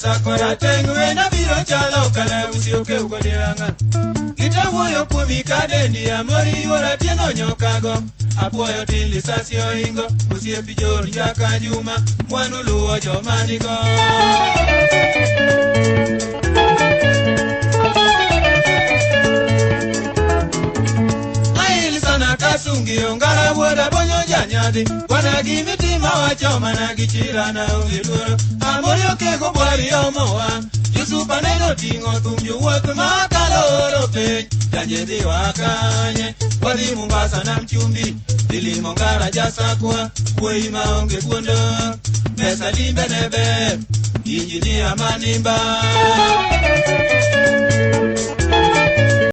Jasakwa rateng' wenda biro chalo kalausi okew kodianga. Gitawuoyo kuomi ka dendi amori yuora tieno nyokago. Apuoyo tin lisasi oingo, osiepi John Jaka Juma, mwandu luwo joma nigo. Ail sana kasungi ongara wuoda bonyo janyadhi. Bwana gimitima wacho mana gi chira na onge luoro. Amori okego bwari omowa. Yusuf aneno ting'o thum jowuoth ma kalo oro piny. Janje dhi wakanye, wadhi Mombasa nam chumbi. Dhi limo ngara Jasakwa, wuoyi maonge guondo. Pesa limbe ne ber, injinia manimba.